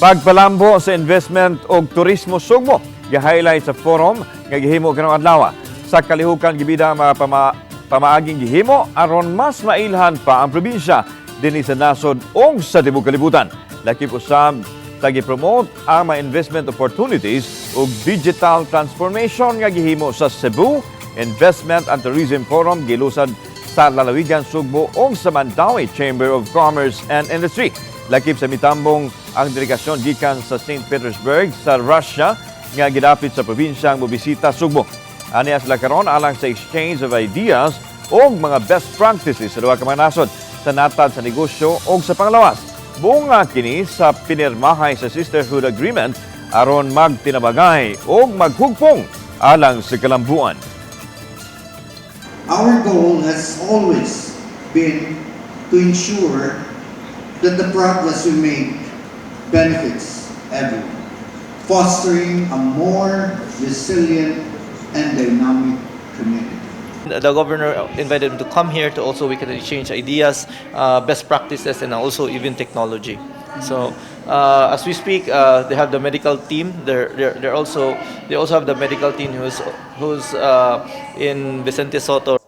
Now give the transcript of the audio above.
Pagpalambo sa investment og turismo Sugbo, gi-highlight sa forum nga gihimo karong adlaw. Sa kalihukan, gibida ang mga pamaaging gihimo aron mas mailhan pa ang probinsya dinhi sa nasod ug sa tibuok kalibutan. Lakip usab sa gi-promote ang mga investment opportunities ug digital transformation nga gihimo sa Cebu Investment and Tourism Forum gilusad sa Lalawigan Sugbo ug sa Mandaue Chamber of Commerce and Industry. Lakip sa mitambong ang delegasyon gikan sa St. Petersburg sa Russia nga gidapit sa probinsyang mobisita Sugbo. Aniya sila karon alang sa exchange of ideas ug mga best practices sa duha ka mga nasod sa natad sa negosyo ug sa panglawas. Bunga kini sa pinirmahay sa Sisterhood Agreement aron magtinabangay ug maghugpong alang sa kalambuan. Our goal has always been to ensure that the progress we make benefits everyone, fostering a more resilient and dynamic community. The governor invited him to come here to also we can exchange ideas, best practices, and also even technology. So as we speak, they have the medical team. They're also they also have the medical team who's in Vicente Sotto.